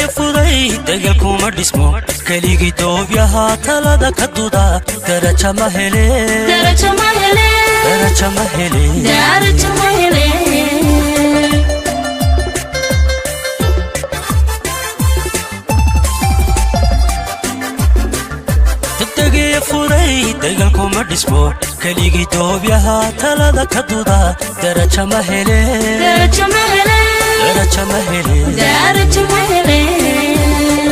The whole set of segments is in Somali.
Degdegiyo fuday degalkuma dhismo, keligii doobyaha talada ka duda daraja ma hele. Darajo ma hele. Daraja ma hele. Darajo ma hele. Degdegiyo fuday degalkuma dhismo, keligii doobyaha talada ka duda daraja ma hele. Darajo ma hele. Daraja ma hele. Darajo ma hele.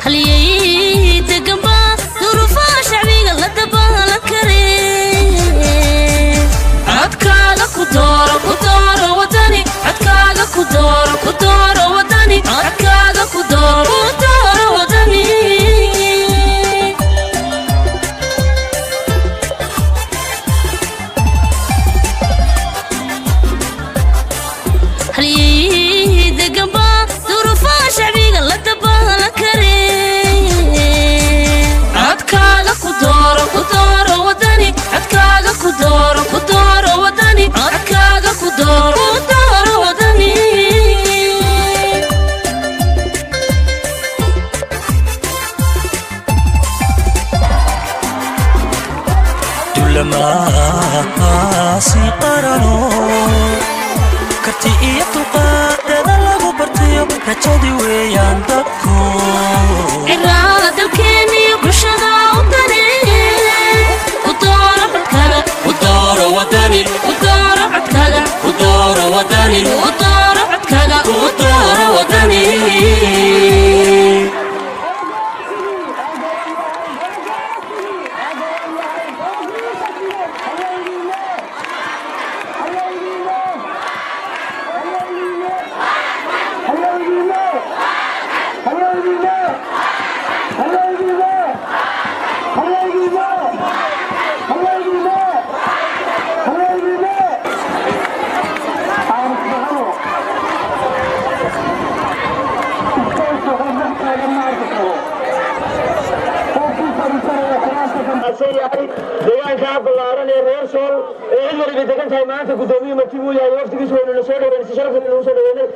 Halyeey deganba duruufaha shacbiga la dabaalan kare. Codkaaga ku dooro, ku dooro Wadani. Codkaaga ku dooro, ku dooro Wadani. Codkaaga ku dooro, ku dooro Wadani. Halyeey deganba duruufaha shacbiga la dabaalan kare. Codkaaga ku dooro, ku dooro Wadani. Codkaaga ku dooro, ku dooro Wadani. Codkaaga ku dooro, ku dooro Wadani. Dulamaasi qarano, karti iyo dulqaadada lagu bartiyo rajadii weeyaan dadku. Ciraada dalkeeniyo bulshada u dani. Ku dooro codkaaga. U dooro Wadani. Ku dooro codkaaga. U dooro Wadani. Ku dooro codkaaga. U dooro Wadani. Yahay deegaanka ballaaran ee reer Sool ee cid waliba degan tahay, maanta guddoomiye marti buu yahay, waftigiisu waynu na soo dhaweynay, si sharaf leh nagu soo dhaweynay.